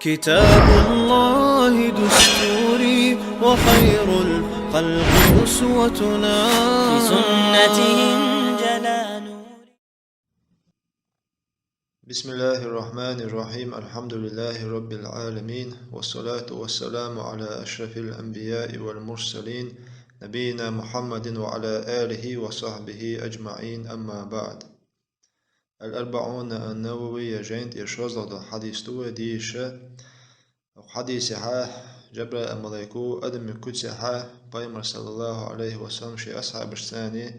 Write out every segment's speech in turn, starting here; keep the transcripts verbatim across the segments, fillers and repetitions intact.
كتاب الله دستوري وخير الخلق أسوتنا. بسنته انجلى نوري. بسم الله الرحمن الرحيم. الحمد لله رب العالمين، والصلاة والسلام على أشرف الأنبياء والمرسلين، نبينا محمد وعلى آله وصحبه أجمعين، أما بعد. الأربعون النووية жайна тӀера шозлагӀа дола хьадис ду вай дийша. Оцу хьадисехь Жабраил-малайко адамийн куьцехь Пайхамар, саллаллаху Ӏалайхи ва саллам, шен асхьабашца цхьана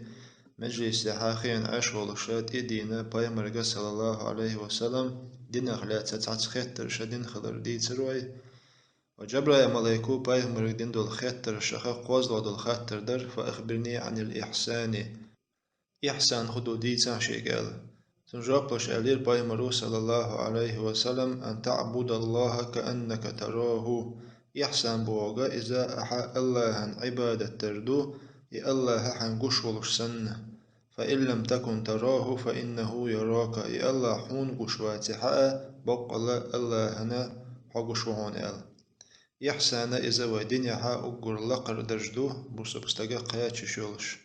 межлисехь хиъна Ӏаш волуш, тӀе а дийна, Пайхамарга, саллаллаху Ӏалайхи ва саллам, динах лаьцна цхьацца хеттарш дина хилар дийцира вай. Ва Жабраил-малайко Пайхамарга дина долу хеттаршах кхозлагӀа долу хаттар дара: «فأخبرني عن الإحسان». Ихьсан хӀун ду дийцахь шега аьлла. Цунна жоп луш аьллера Пайхамаро, саллаллаху Ӏалайхи ва саллам: «أن تعبد الله كأنك تراه». Ихьсан бохург иза ахьа Аллахьан Ӏибадат дар ду, и Аллахь хьайна гуш волуш санна. «فإن لم تكن تراه فإنه يراك». И Аллахь хьуна гуш вацахь а, боккъала Аллахьана хьо гуш ву хьуна аьлла. Ихьсан иза вай динехь уггар лакхара дарж ду, бусалба стага кхачаш йолуш.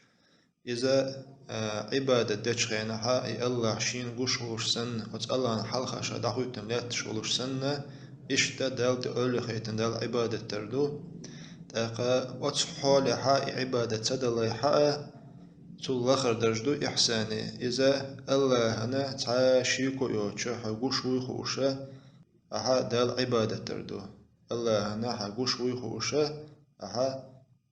Иза, а, Ӏибадат дечу хенахь и Аллахь шена гуш волуш санна, оцу Аллахьна хьалха ша дӀахӀоьттина лаьтташ волуш санна, иштта Далла тӀе ойла яхийтина Далла Ӏибадат дар ду. ТӀаккха оцу хьолехь и Ӏибадат ца далахь а, цул лахара дарж ду ихьсане. Иза Аллахьана цхьа шеко йоцуш хьо гуш вуй хууш, ахьа Далла Ӏибадат дар ду. Аллахьана хьо гуш вуй хууш, ахьа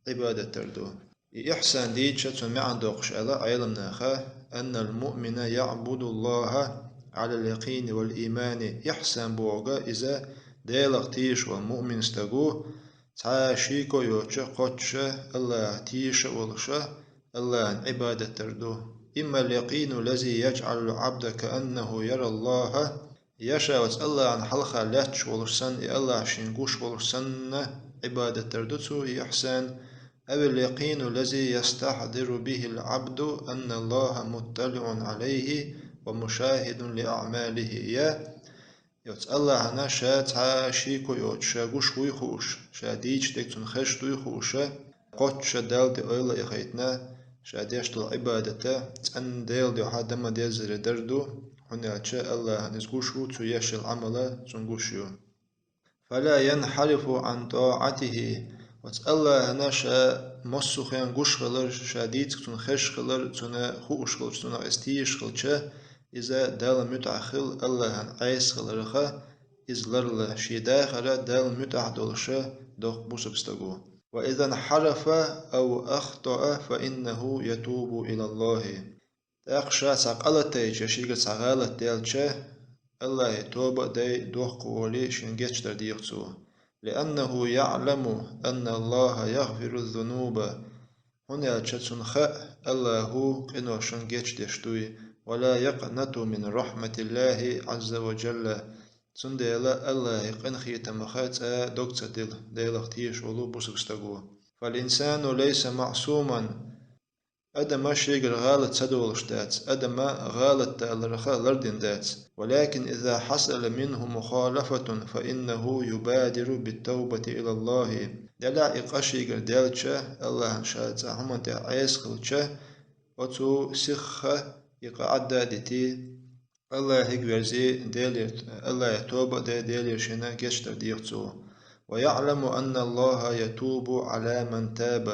Ӏибадат дар ду. И ихьсан дийцича, цуьнан маьӀна доккхуш аьлла Ӏеламнаха: «أن المؤمن يعبد الله على اليقين والإيمان». Ихьсан бохург иза Делах тешаш волу муъмин стаг ву, цхьа шеко йоцуш, кхоччуш, Аллахь тешаш а волуш, Аллахьан Ӏибадат дар ду. «أما اليقين الذي يجعل العبد كأنه يرى الله». Я ша оцу Аллахьна хьалха лаьтташ волуш санна, и Аллахь шена гуш волуш санна Ӏибадат дар ду цо, и ихьсан. «أو اليقين الذي يستحضر به العبد أن الله مطلع عليه ومشاهد لأعماله». Я, я оцу Аллахьна ша цхьа шеко йоцуш, ша гуш вуй хууш, ша дийцича дерг цунна хезаш дуй хууш, кхоччуш Далла тӀе ойла а яхийтина, ша деш долу Ӏибадат цӀанна Делан дуьхьа дан ма-деззара дар ду, хӀунда аьлча Аллахьна иза гуш ву, цо еш йолу Ӏамал цунна гуш ю. «فلا ينحرف عن طاعته». Оцу Аллахьна ша массо а хен гуш хилар, ша дийцича цунна хезаш хилар, цунна хууш хилча, цунах иза тешаш хилча, иза Далла муьтӀахь хила, Аллахьна Ӏеса хиларх иза ларла, шен дахар Далла муьтӀахь долуш доккху бусалба стаг ву. «وإذا انحرف أو أخطأ فإنه يتوب إلى الله». ТӀаккха ша цхьа къа латайча, шегара цхьа гӀалат даьлча, Аллахье тоба а дай, дохко а волий, шена гечдар деху цо. «لأنه يعلم أن الله يغفر الذنوب». ХӀунда аьлча цунна хаьа, Аллахьа къиношна гечдеш дуй, «ولا يقنط من رحمة الله عز وجل». Цундела Аллахьан къинхетамах цкъа дог ца дилла, Делах тешаш волу бусалба стаг ву. «فالإنسان ليس معصوما». Адам шегара гӀалат ца долуш дац, адам гӀалат даларх лардина дац. «ولكن إذا حصل منه مخالفة فإنه يبادر بالتوبة إلى الله». Делахь и къа шегара даьлча, Аллахьна ша цхьа хӀуманна тӀехь Ӏеса хилча, оцу сихха и къа Ӏадда а дитий, Аллахьига верзий, Делера, Аллахье тоба а дай, Делера шена гечдар деху цо. «ويعلم أن الله يتوب على من تاب».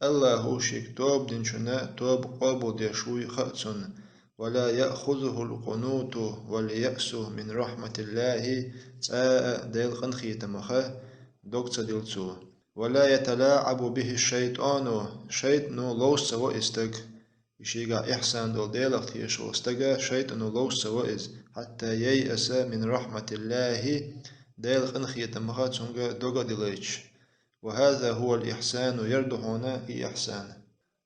Аллахьа шега тоба динчунна тоба къобалдеш вуй хаьа цунна. «ولا يأخذه القنوط واليأس من رحمة الله». ЦӀа а Делан къинхетамах дог ца дилла цо. «ولا يتلاعب به الشيطان». ШайтӀано ловза ца во и стаг. И шегахь ихьсан долу, Делах тешаш волу стаг шайтӀано ловза ца во иза, «حتى ييأس من رحمة الله», Делан къинхетамах цуьнга дог а дилийташ. «وهذا هو الإحسان», яр ду хьуна и ихьсан.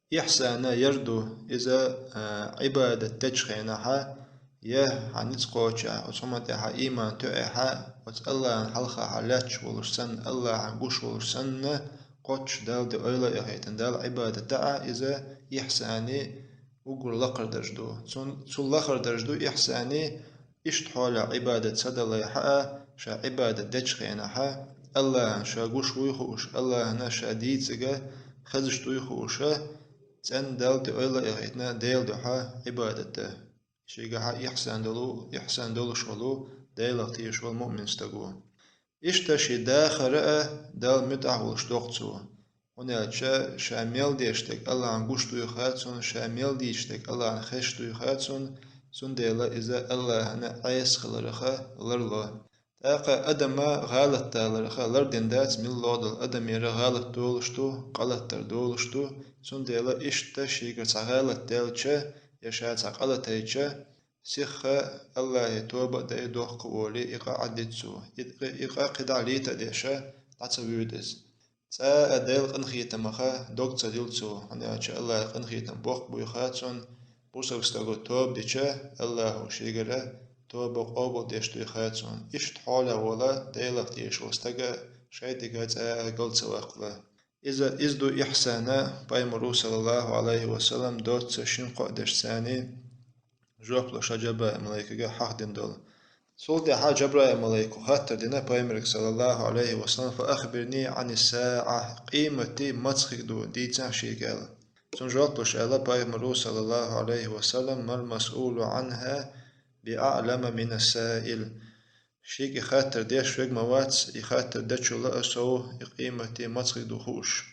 Ихьсан яр ду, иза, а, Ӏибадат дечу хенахь, я хьан ницкъ кхочехь, оцу хӀуманна тӀехь иман тоьӀехь, оцу Аллахьна хьалха хьан лаьтташ волуш санна, Аллахьна гуш волуш санна, кхоччуш Далла тӀе ойла а яхийтина, Далла Ӏибадат даӀа, иза ихьсане уггар лакхара дарж ду. Цун, цул лахара дарж ду ихьсане, иштта хьолехь Ӏибадат ца далахь а, ша Ӏибадат дечу хенахьа, Аллахьан ша гуш вуй хууш, Аллахьана ша дийцага хезаш дуй хууша, цӀена Далла тӀе ойла а яхийтина, Делан дуьхьа Ӏибадат дан. Шийгахьа ихсан долу, ихсан долуш волу, Делах тешаш волу муъмин стаг ву. Иштта шен дахара а Далла муьтӀахь волуш доккху цо. ХӀунда аьлча ша мел деш дерг Аллахьан гуш дуй хаьа цунна, ша мел дийцаш дерг Аллахьан хезаш дуй хаьа цунна, цундела иза Аллахьана Ӏеса хилараха ларло. ТӀаккха адама гӀалат далараха лардина дац, милла а долу адамера гӀалат долуш ду, къа латтар долуш ду, цундела иштта шийгара цхьа гӀалат даьлча, я ша цхьа къа латийча, сихха Аллахье тоба а дай, дохка а волий, и къа Ӏаддита цо. И, и къа кхидӀа лийта а деш, дӀа ца воьду иза. ЦӀа а Делан къинхетамаха дог ца дилла цо, хӀунда аьлча Аллахьан къинхетам боккха буй хаьа цунна, бусалба стага тоба дича, Аллахьо шийгара тоба къобалдеш дуй хаьа цунна. Иштта хьолехь вола, Делах тешаш волу стага шайтӀига цӀа а гал ца ваккхала. Иза, иза ду ихсан, Пайхамаро, саллаллаху Ӏалайхи ва саллам, доцца шина кхоъ деш царний жоп луш Жабраил малайкага хьахдина долу. Цул тӀаьхьа Жабраил малайко хаттар дина Пайхамарга, саллаллаху Ӏалайхи ва саллам: «Фа ахбирни Ӏани саӀа», къематди маца хиг ду, дийцахьа шега аьлла. Цунна жоп луш аьлла Пайхамаро, саллаллаху Ӏалайхи ва саллам: «Мал масъулу Ӏанха би аӀлама мина саил». Шега хаттар деш верг ма вац, и хаттар дечул а сов, и къематди маца хиг ду хууш.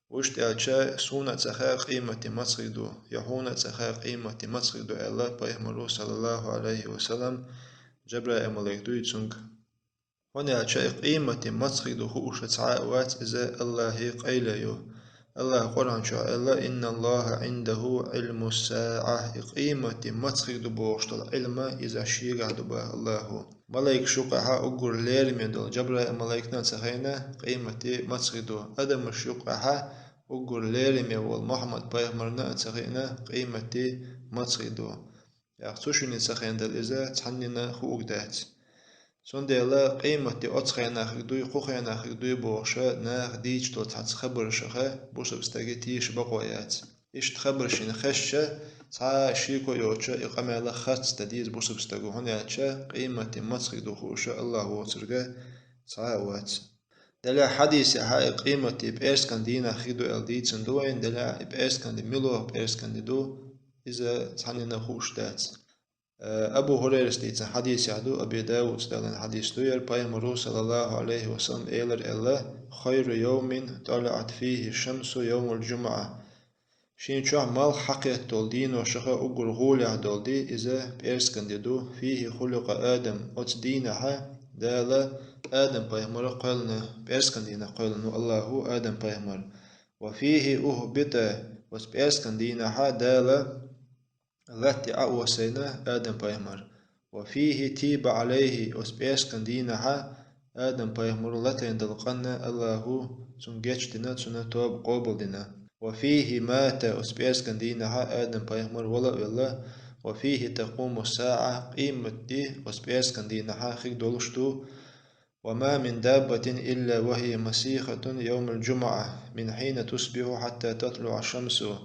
Вуьшта аьлча, суна а ца хаьа къематди маца хиг ду, я хьуна а ца хаьа къематди маца хиг ду, аьлла Пайхамаро, саллаллаху Ӏалайхи ва саллам, Жабраил малайка дуьйцу цуьнга. ХӀунда аьлча и къематди маца хиг ду хууш цхьа а вац, иза Аллахье къайле ю. Аллахьа Къуръан чохь аьлла: «Инна Аллаха Ӏиндаху Ӏилму саӀа», и къематди маца хиг ду бохуш долу Ӏилма иза шегахь ду боху Аллахьо. Малайкаш юккъехьа уггар лераме долу Жабраил малайкана а ца хиъна къематди маца хиг ду. Адамаш юккъехьа уггар лераме волу Мухьаммад пайхамарна а ца хиъна къематди маца хиг ду. ТӀаккха цу шинна ца хиъна дала иза цхьаннена хууг дац. Цундела къематди оцу хенахь хиг дуй, кху хенахь хиг дуй бохуша наха дийцаш долу цхьацца хабаршаха бусалба стаге тийша бакъо яц. Иштта хабар шена хезча, цхьа а шеко йоцуша и къамел харц дан деза бусалба стага, хӀунда аьлча къематди маца хиг ду хууша Аллахь воцург цхьа а вац. Делахь хьадисехьа и къематди пӀераскан дийнахь хиг ду аьлла дийцина ду вайна, делахь и пӀераскан де мила пӀераскан де ду, иза цхьаннена хууш дац. Э, Абу Хурайрас дийцина хьадисехь ду, Аби Давуда далийна хьадис ду яра, Пайхамаро, саллаллаху Ӏалайхи ва саллам, элира аьлла: «Хайру йовмин тӀалаӀат фихи шамсу йовмул джумуӀа». Шен чохь малх хьакхетта долу дийношаха уггар гӀолехь долу де, иза пӀераскан де ду, «фихи хуликъа Адам», оцу дийнахьа Дала Адам пайхамар кхоьллина, пӀераскан дийнахь кхоьллина ву Аллахьо Адам пайхамар. «Ва фихи ухбитӀа», оцу пӀераскан дийнахьа Дала латте Ӏа а осайна Адам пайхамар. «Ва фихи тиба Ӏалайхи», оцу пӀераскан дийнахьа Адам пайхамаро латийна долу къанна Аллахьо цунна гечдина, цунна тоба къобалдина. «Ва фихи мата», оцу пӀераскан дийнахьа Адам пайхамар вала а велла. «Ва фихи такъуму саӀа», къематди оцу пӀераскан дийнахьа хиг долуш ду. «Ва ма мин даббатин илла ва хия масихатун йовмал джумуӀа, мин хьина тусбиху хьатта татлуӀа шамсу».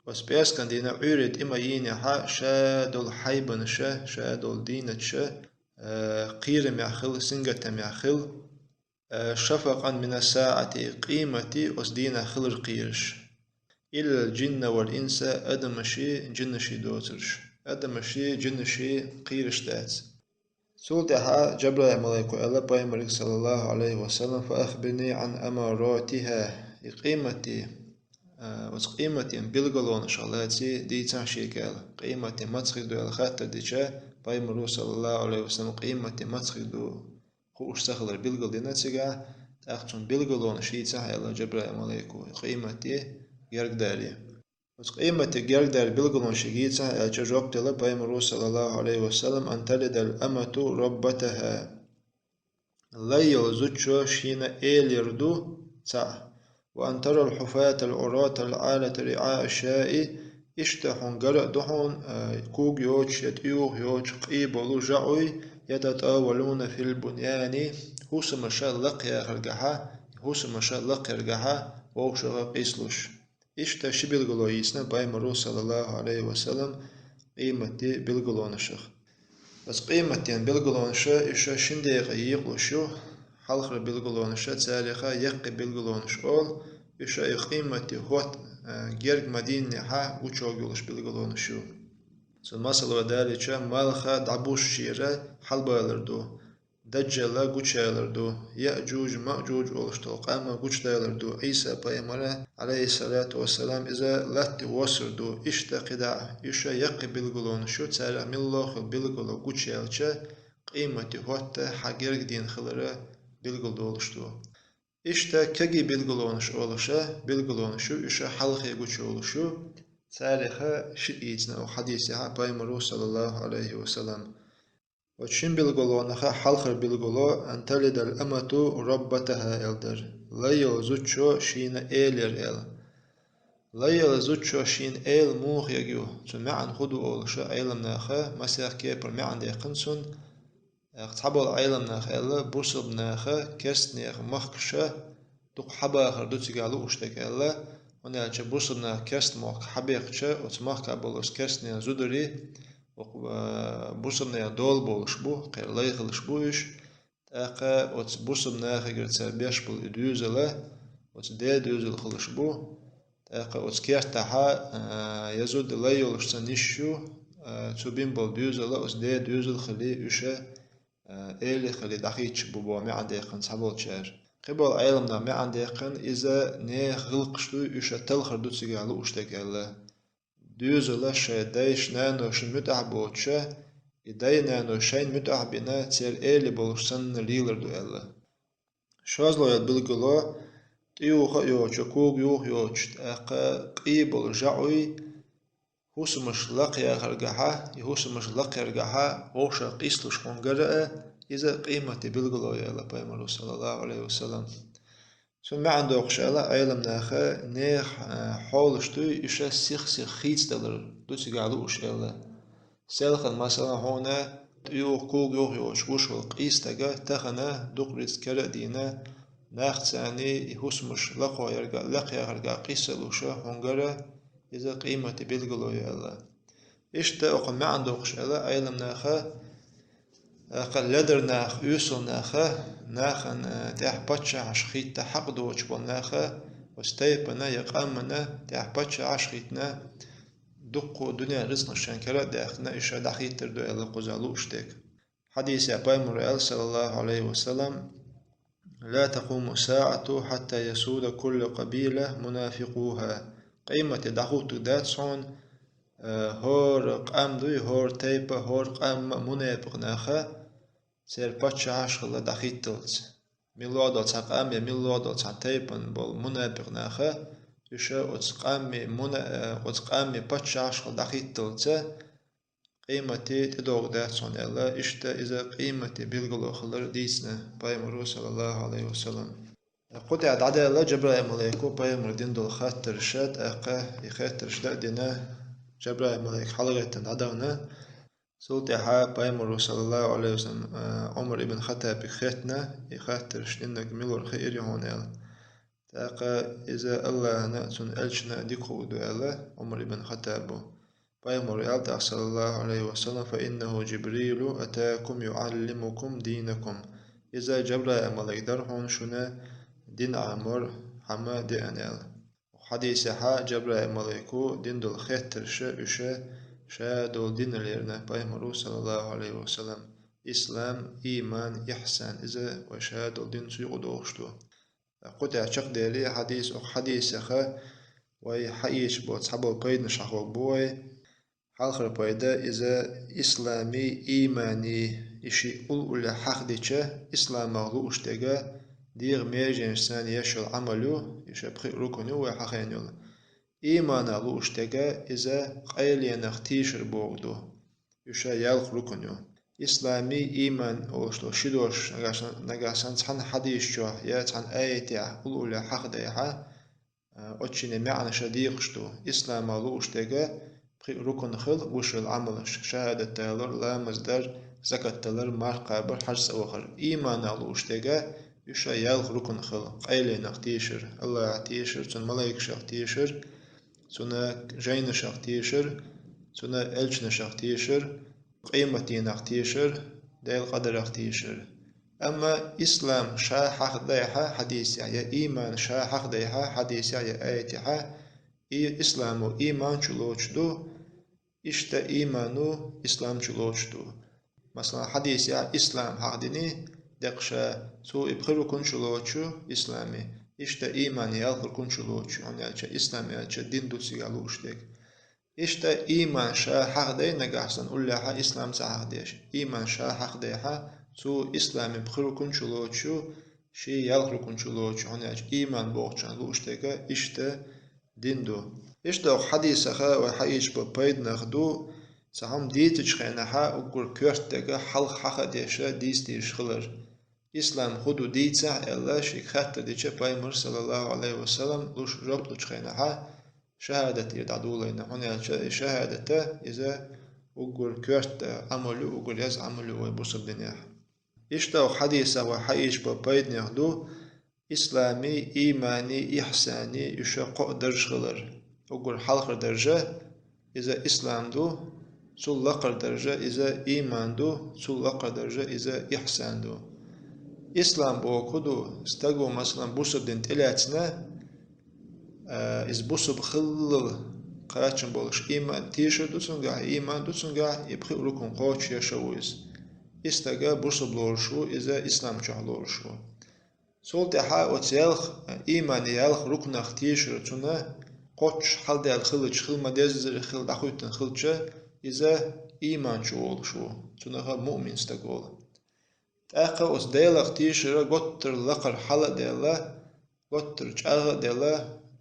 Оцу пӀераскан дийнахь Ӏуьйре тӀе ма йийнехьа, ша долу хьайбанаша, ша долу дийнаташа, э, кхерамехь хила, сингаттамехь хила, э, шафакъан мина саӀати, къематди оцу дийнахь хилар кхийраш. «Иллал джинна вал инса», адамаши, джиннаши доцурш. Адамаши, джиннаши кхийраш дац. Цул тӀаьхьа Джабраил малайко аьлла пайхамарга, саллаллаху Ӏалайхи ва саллам: «Фа ахбирни Ӏан амаратиха». И къематди, а, оцу къематдин билгалонашах лаций дийцахьа шега аьлла. Къематди маца хиг ду аьлла хаттар дича, пайхамаро, саллаллаху Ӏалайхи ва саллам, къематди маца хиг ду хууш ца хилар билгалдина цигахь, тӀаккха цунна билгалонаш дийцахьа аьлла Джабраил малайко, къематди гергадаре. Оцу къематди гергадаре билгалонаш шега йийцахьа аьлча, жоп делла пайхамаро, саллаллаху Ӏалайхи ва саллам: «Ан талидал амату раббатаха». Лай йолу зудчо шена эла яр ду цхьаъ. «Ва ан тарал хьуфатал Ӏуратал Ӏалата риӀаа шаи», иштта хьуна гара а ду хьуна, а, куг йоцуш я тӀуьйгӀа йоцуш къий болу жаӀуй, «ятатӀавалуна фил буньяни», хӀусамаша лакхъяхаргахьа, хӀусамаша лакхъяргахьа вовшаха къийсалуш. Иштта ши билгало йийцина пайхамаро, саллаллаху Ӏалайхи ва саллам, къематди билгалонашах. Оцу къематан билгалонаш, уьш шина декъе йийкъалуш ю, хьалхара билгалонаш, царех яккхий билгалонаш олу, уьш и къематан хӀотта, а, герга ма-дийннехь гучуйогӀуш йолуш билгалонаш ю. Цуьнан масало далийча, малх дӀабуссушера хьалабалар ду, Даджал гучуялар ду, Яъжуж-Маъжуж олуш долу къам гучудалар ду, Ӏийса-пайхамар, Ӏалайхиссалату вассалам, иза латте воссар ду, иштта кхидӀа, уьш яккхий билгалонаш ю, царех муьлхха а билгало гучуяьлча, къематан хӀотта хьан герга дийна хилар билгалдолуш ду. Иштта кегий билгалонаш олуш билгалонаш ю, уьш хьалхе гучуйолуш ю, царех шиъ йийцина оцу хьадисехь пайхамаро, саллаллаху Ӏалайхи ва саллам. Оцу шина билгалонах хьалхара билгало: «Ан талидал амату раббатаха», — аьлла дара. Лай йолу зудчо шена эла яр аьлла. Лай йолу зудчо шена эла муха яр ю, цуьнан маьӀна хӀун ду олуш, Ӏеламнаха масех кепара маьӀна даьккхина цуьнан. Цхьаболу Ӏеламнаха аьлла, бусалбанаха керстанех махкаша дукха хьабахар ду цигахь лууш дерг аьлла, хӀунда аьлча бусалбанаха керста мохк хьабехкича, оцу махкахь болу оцу керстанийн зударий, оха, а, бусалбанех дола болуш бу, кхера лай хилаш бу уьш. ТӀаккха оцу бусалбанахегара цара беш болу и доьзал, оцу ден доьзал хилаш бу. ТӀаккха оцу кертахь, а, я зуда лай йолуш цхьа ниш ю, а, цо бина болу доьзал оцу ден доьзал хилий, уьш, а, эла хилий дӀахӀитташ бу боху маьӀна даьккхина цхьаболчара. Кхиболу Ӏеламнаха маьӀна даьккхина, иза нехан гӀиллакхаш дуй, уьш талхар ду цигахь лууш дерг аьлла. Доьзал шайн дайшна, наношна муьтӀахь боцуш, и дай-нано шайна муьтӀахь бина, церан эла болуш санна лелар ду аьлла. ШозлагӀа йолу билгало: тӀеюха а йоцуш, когаюха а йоцуш, тӀаккха къий болу жаӀуй хӀусамаш лакхаяхаргахьа, и хӀусамаш лакхаяргахьа вовшах къийсалуш хӀунгара а, иза къематан билгало ю аьлла пайхамаро, саллаллаху Ӏалайхи ва саллам. Цуьнан маьӀна доккхуш аьлла Ӏеламнаха, нехан, а, хьолаш дуй, уьш сих-сиха хийцадалар ду цигахь лууш аьлла. Селхана, масала, хьуна тӀеюха, когаюха йоцуш гуш волу къий стаг тахана дукха рицкъ кара а дийна, нах царний и хӀусамаш лакхо ярга-, лакхаяхаргахь къийсалуш хӀунгара, иза къематан билгало ю аьлла. Иштта оха маьӀна доккхуш аьлла Ӏеламнаха, тӀаккха ледара нах, оьсал нах, нахана тӀехь паччахьаш хӀитта хьакъ доцуш болу нах, оцу тайпана я къамана тӀехь паччахьаш хӀиттина, дуккха дуьненан рицкъанаш шайн кара а даьккхина, уьш дӀахӀиттар ду аьлла кхузахь лууш дерг. Хьадисехь пайхамаро аьлла, саллаллаху Ӏалайхи ва саллам: «Ла такуму саӀату хьатта ясуда кулла къабила мунафикъуха». Къематде дӀахӀуттуг дац хьуна, э, хӀора къам дуй, хӀора тайпа, хӀора къам мунепикъ нах, церан паччахьаш хилла дӀахӀитталц. МуьлххагӀ долу цхьа къам я муьлххагӀ долу цхьа тайпана болу мунепикъ нах, уьш оцу къаман муна-, э, оцу къаман паччахьаш хилла дӀахӀитталц, къематде тӀедогӀуг дац хьуна аьлла, иштта иза къематан билгало хилар дийцина пайхамаро, саллаллаху Ӏалайхи ва саллам. Кху тӀехь дӀадаьлла Джабраил-малайко пайхамаро дина долу хаттарш, тӀаккха и хаттарш дан а дина, Джабраил-малайк хьалагӀеттина дӀадахана. Цул тӀаьхьа пайхамаро, саллаллаху Ӏалайхи ва саллам, а, Ӏумар ибн Хаттабе хаьттина, и хаттарш диннарг мила вара хиира хьуна аьлла. ТӀаккха иза Аллахьна а, цуьнан элчанна а дика хуур ду аьлла Ӏумар ибн Хаттабо. Пайхамаро аьлла тӀаккха, саллаллаху Ӏалайхи ва саллам: «Фа иннаху Джибрилу атакум юӀаллимукум динакум». Иза Джабраил-малайк дара хьуна шуна дин Ӏамор хӀума деана аьлла. Хьадисехь Джабраил-малайко дина долу хеттарш, уьш ша долу дин лерина пайхамаро, саллаллаху Ӏалайхи ва саллам: ислам, ийман, ихсан, иза вай ша долу динца юкъадохуш ду. Кху тӀехь чекхдели хьадис, оха хьадисех вай хьаийцаш болу цхьаболу пайданаш хьахоргбу вай. Хьалхара пайда иза: исламий, ийманий, и шиъ уллохь хьахдича, исламах лууш дерг дегӀан меженашца еш йолу Ӏамал ю, и шиъ пхи рукн ю вай хьахийна йолу. Ийманах лууш дерг иза къайленах тийшар бохург ду. Уьш ялх рукн ю. Исламий, ийман олуш долу ши дош нагахь сан-, нагахь санна цхьана хьадис чохь я цхьана аятехь уллохь хьахдайхьа, а, оцу шинан маьӀнаш декъаш ду. Исламах лууш дерг пхи рукн хила, гуш йолу Ӏамалш: шахӀадат далар, ламаз дар, закат далар, марха кхабар, хьаьж цӀа вахар. Ийманах лууш дерг уьш ялх рукн хила: къайленах тийшар, Аллахьах тийшар, цуьнан малайкашах тийшар, цуьнан жайнашах тийшар, цуьнан элчанашах тийшар, къематдийнах тешар, Даьла къадарах тешар. Амма ислам ша хьахадайхьа хьадисехь, я иман ша хьахадайхьа хьадисехь, я аятехь, и исламо иман чулоцуш ду, иштта имано ислам чулоцуш ду. Масала, хьадисехь ислам хьахдина, декъ ша цо и пхи рукун чулоцуш исламе, иштта иман ялх рукун чулоцуш, хӀунда аьлча ислам аьлча дин ду цигахь лууш дерг. Иштта иман ша хьахадай нагахь санна уллехьа ислам ца хьахадеш. Иман ша хьахадайхьа, цо исламе пхи рукун чулоцуш, ший ялх рукун чулоцуш, хӀунда аьлча иман бохучунна лууш дерг иштта дин ду. Иштта оха хьадисаха вай хьаийцаш бо пайданах ду, цхьа хӀума дийцачу хенахьа уггар коьрта дерг хьалха хьахадеш дийца дезаш хилар. Ислам хӀун ду дийцахь аьлла, шийга хаттар дича пайхамар, саллаллаху Ӏалайхи ва саллам, луш жоп лучу хенахьа, шахӀадат ира дӀадолийна, хӀунда аьлча и шахӀадата иза уггар коьрта Ӏамал ю, уггар еза Ӏамал ю вай бусалба динехь. Иштта оха хьадисах вай хьаийцаш бо пайданех ду, ислами, имани, ихьсани, уьш кхоъ дарж хилар. Уггар хьалхара даржа, иза ислам ду, цул лакхара даржа, иза иман ду, цул лакхара даржа, иза ихьсан ду. Ислам боху ду, стаго, масалан, бусалба дин тӀелаьцна, а, иза бусалба хиллал кхачам болуш иман, тешар ду цунгахь, иман ду цунгахь, и пхи рукун кхочуш еш ву иза. И стага бусалба лоруш ву, иза ислам чохь лоруш ву. Цул тӀаьхьа оцу ялх, иман ялх рукнах тешар цунна кхоччуш хьалдаьлла хилча, хила ма-деззара хила дӀахӀоьттина хилча, иза иман чу волуш ву, цунах муъмин стаг олу. ТӀаккха оцу Делах тешар готтара лакхара хьала а делла, готтара чӀагӀа а делла,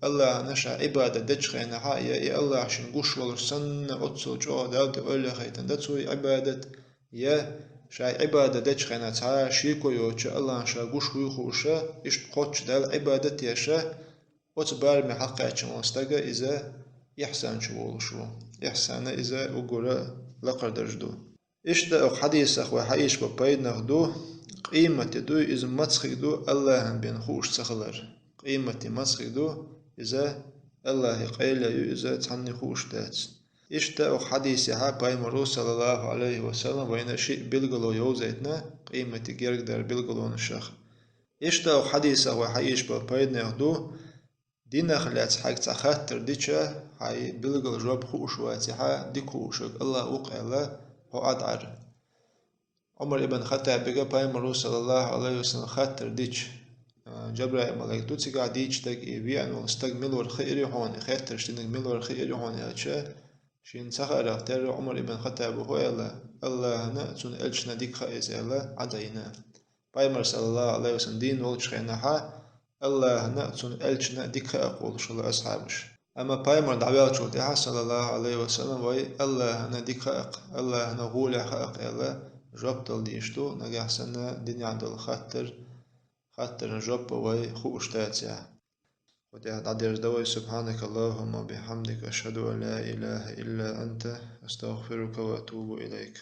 Аллахьана ша Ӏибадат дечу хенахьа, я и Аллахь шена гуш волуш санна, оццул чӀогӀа Далла тӀе ойла яхийтина дан цо и Ӏибадат, я ша Ӏибадат дечу хенахь цхьа а шеко йоцуш Аллахьна ша гуш вуй хууш, иштта кхоччуш Далла Ӏибадат а еш, оцу бараме хьакхаьчна волу стага иза ихьсан чу волуш ву. Ихьсана иза уггара лакхара дарж ду. Иштта оха хьадисах вай хьаийцаш бо пайданах ду, къематди ду, иза мацхиг ду Аллахьан бен хууш ца хилар. Къематди мацхиг ду, иза Аллахьи къайла ю, иза цхьанне хууш дац. Иштта оха хьадисехьа пайхамаро, саллаллаху Ӏалайхи ва саллам, вайна шиъ билгало йовзийтина къематди гергадар билгалонашах. Иштта оха хьадисах вай хьаийцаш бо пайданех ду, динах лаьцна хьайга цхьа хаттар дича, хьайн билггал жоп хууш вацахьа, дика хууш верг Аллахь ву-кх аьлла, хьо Ӏа дӀара. Ӏумар ибн Хаттабига пайхамаро, саллаллаху Ӏалайхи ва саллам, хаттар дича, а, Джабраил малик ду цигахь дийцича дерг, и веана волу стаг мила вара хиира хьуна, и хеттарш динарг мила вара хиира хьуна аьлча, шена ца хаарах терра Ӏумар ибн Хаттаба хӀу аьлла, Аллахьана а, цуьнан элчанна а дика хаьа иза аьлла, Ӏа дӀайина. Пайхамар, саллаллаху Ӏалайхи ва саллам, дийна волчу хенахьа, Аллахьана а, цуьнан элчанна а дика хаьа-кх олуш хилла асхьабаш. Амма пайхамар дӀаваьллачул тӀаьхьа, саллаллаху Ӏалайхи ва саллам, вай Аллахьана дика хаьа-кх, Аллахьана гӀолехь хаьа-кх аьлла, жоп дала дийш ду, нагахь санна динехь долу хаттар, хаттарна жоп вай хууш дацахь. Кху тӀехь дӀадерзадо вай. سبحانك اللهم وبحمدك، أشهد أن لا إله إلا أنت، أستغفرك وأتوب إليك.